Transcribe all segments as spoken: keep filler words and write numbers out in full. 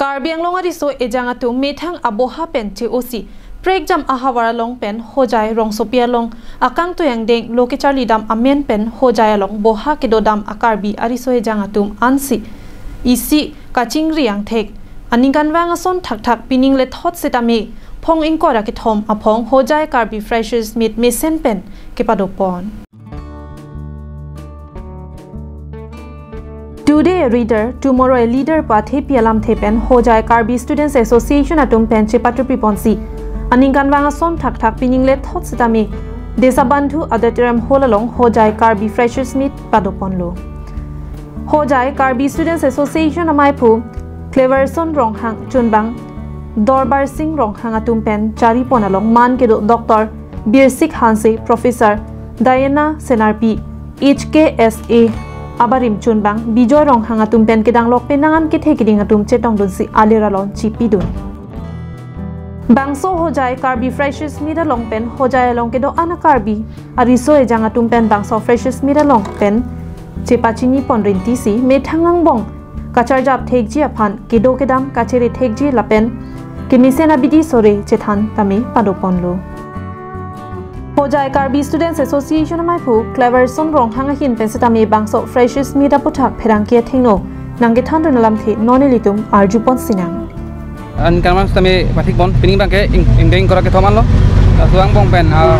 Karbi Anglong ariso ejang atum methang aboha pen che-osi prekjam ahavar along pen Hojai rongsopi along akangtui angdeng lo kecharlidam amen pen Hojai along boha kedodam a-Karbi ariso ejang atum ansi isi kachingri angthek aningkanvang ason thakthak pining lethot setame phong ingkoi ra kethom aphong Hojai Karbi Freshers Meet mesen pen kepadopon. Today a reader, tomorrow a leader pu athepi alamthe pen Hojai Karbi Students Association atum pen chepatrupi ponsi aningkanvang ason thakthak pining lethot setame Desabandhu Auditorium Hall along Hojai Karbi Freshers Meet padoponlo. Hojai Karbi Students Association amaiphu Cleverson Ronghang chunbang Dorbar Singh Ronghang atum pen charipon along man kedo Doctor Birsik Hanse, Professor Diana Senarpi, H K S A abarim chunbang Bijoy Ronghang atum pen kedanglok penang an kethe keding atum chetongdunsi alir alon chipidun. Bangso Hojai Karbi Freshers Meet along pen Hojai along kedo-an a-Karbi ariso ejang atum pen bangso Freshers Meet along pen chepachini pon rintisi methang angbong kacharjap thekji aphan kedo kedam kachere thekji lapen kemesen abidi sore chethan tame padoponlo. Hojai Karbi Students Association amaiphu Cleverson Ronghang ahin pen setame bangso Freshers Meet aputhak pherangke athengno nangkethandun alamthe non ilitum arjupon sinang. Aningkanvang setame pathikpon, pining abangke ing-, ingdeng ingkoi ra kethom anlo. Ah, laso angbong pen, ah,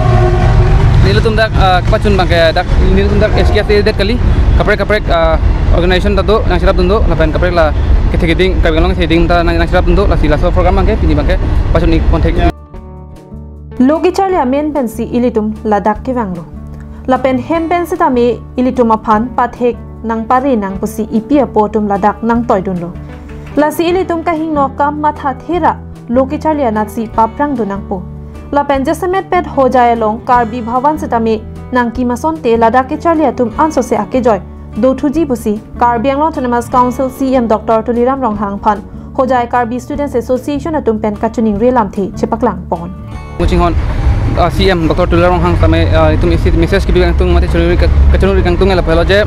nelitum dak, ah, kepachun abangke dak, nelitum dak H K S A det kali, kaprek kaprek, ah, organization ta do, nangcherapdun do, lapen kaprek la kethe keding, Karbi Anglong kethe keding ta nang, nangcherapdun do, lasi laso program abangke, pini abangke pachun-ik ponthek. Lo kecharli amen pensi ilitum ladak kevanglo. Lapen hem pen setame ilitum aphan pathek nangpare nang pusi ipi apo atum ladak nangtoidunlo. Lasi ilitum kahingno akam mathathe ra lo kecharli anatsi paprangdun nangpo. Lapen jasemet pet Hojai along Karbi Bhavan setame nangkim asonte ladak kecharli atum ansose akejoi dothuji pusi Karbi Anglong Autonomous Council C E M Doctor Tuliram Ronghang aphan Hojai Karbi Students Association atum pen kachiningri alamthe chepaklangpon. Nguchinghon, ah, C E M Doctor Tuliram Ronghang setame, ah, itum isi message kebi kangtung mate chiningri ka-, kachiningri kangtung lapu helo je,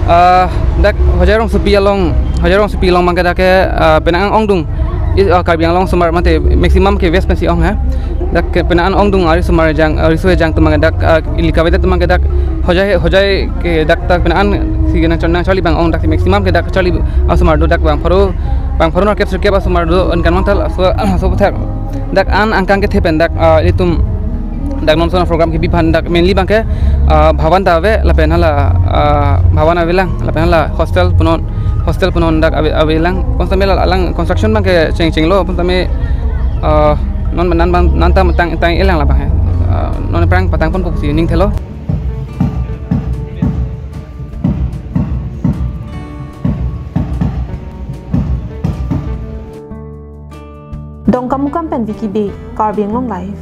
ah, dak Hojai rongsopi along, Hojai rongsopi along abangke dak ke, ah, penang an ongdung, i-, ah, Karbi Anglong osomar mate maximum ke West pensi ong ha. Dak ke penang an ongdung arisomar ejang, ariso ejang atum abangke dak, ah, ili kavedet atum abangke dak Hojai, Hojai ke dak ta penang an si nangchar-, nangcharli abang ong dak si maximum ke dak charli osomar do dak bang pharo, bang pharo nerkep sirkep osomar do aningkanvang ta laso, laso aputhak dak an angkang kethe pen dak, ah, ilitum dak non ason program kebi aphan dak mainly abangke, ah, Bhavan ta ave lapen hala, ah, Bhavan avelang lapen hala hostel punon, hostel punon dak ave, avelang. Konsta mela alang construction abangke cheng chenglo, puntame, ah, non nan bang, nan tam tang, tang-ilang labang he. Ah, non aphrang patangponpo pusi ning thelo. Dongkamukam pen Vicky Bey, Karbi Anglong Live.